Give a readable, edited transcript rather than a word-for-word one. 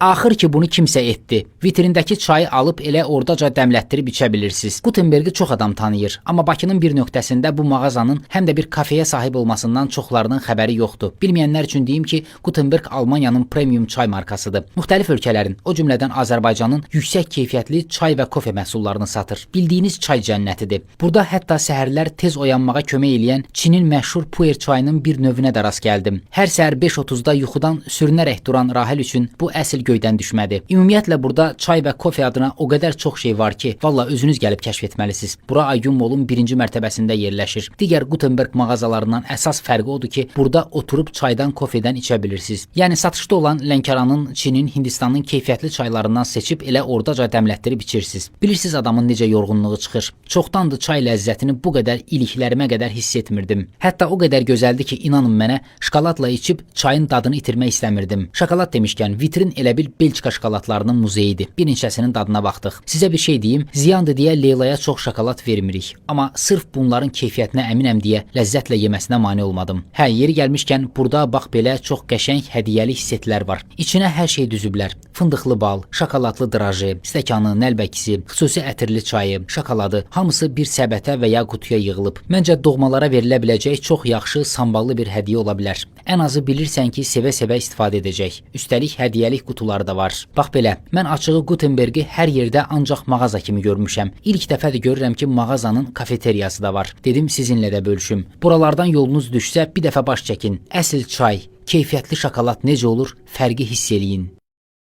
Axır ki bunu kimsə etdi. Vitrindəki çayı alıb elə ordaca dəmlətdirib içə bilirsiniz. Gutenbergi çox adam tanıyır, amma Bakının bir nöqtəsində bu mağazanın həm də bir kafeyə sahib olmasından çoxlarının xəbəri yoxdur. Bilməyənlər üçün deyim ki, Gutenberg Almaniyanın premium çay markasıdır. Müxtəlif ölkələrin, o cümlədən Azərbaycanın yüksək keyfiyyətli çay və kofe məhsullarını satır. Bildiyiniz çay cənnətidir. Burada hətta səhərlər tez oyanmağa kömək eləyən Çinin məşhur puer çayının bir növünə də rast gəldim. Hər səhər 5:30-da yuxudan sürünərək duran Rahil üçün bu əsl göydən düşmədi. Ümumiyyətlə burada çay və kofe adına o qədər çox şey var ki, valla özünüz gəlib kəşf etməlisiniz. Bura Aygün Mallun birinci mərtəbəsində yerləşir. Digər Gutenberg mağazalarından əsas fərqi odur ki, burada oturub çaydan, kofedən içə bilirsiniz. Yəni satışda olan Lənkəranın, Çinin, Hindistanın keyfiyyətli çaylarından seçib elə ordaca dəmlətdirib içirsiniz. Bilirsiniz adamın necə yorğunluğu çıxır. Çoxdandır çay ləzzətini bu qədər iliklərimə qədər hiss etmirdim. Hətta o qədər gözəldi ki, inanın mənə, şokoladla içib çayın dadını itirmək istəmirdim. Şokolad demişkən, vitrin elə bil Belçika şokoladlarının muzeyidir. Bir neçəsinin dadına baxdıq. Sizə bir şey deyim, ziyandır deyə Leylaya çox şokolad vermirik. Amma sırf bunların keyfiyyətinə əminəm deyə ləzzətlə yeməsinə mane olmadım. Hə, yeri gəlmişkən burada bax belə çox qəşəng hədiyyəlik setlər var. İçinə hər şey düzüblər. Fındıqlı bal, şokoladlı draje, stəkanı, nəlbəkisi, xüsusi ətirli çayı, şokoladı, hamısı bir səbətə və ya qutuya yığılıb. Məncə doğmalara verilə biləcək çox yaxşı samballı bir hədiyyə ola bilər. Ən azı bilirsən ki, sevə-sevə istifadə edəcək. Üstəlik hədiyyəlik qutuları da var. Bax belə, mən açığı Gutenbergi hər yerdə ancaq mağaza kimi görmüşəm. İlk dəfədir görürəm ki, mağazanın kafeteriyası da var. Dedim sizinlə də bölüşüm. Buralardan yolunuz düşsə bir dəfə baş çəkin. Əsl çay, keyfiyyətli şokolad necə olur, fərqi hiss eləyin.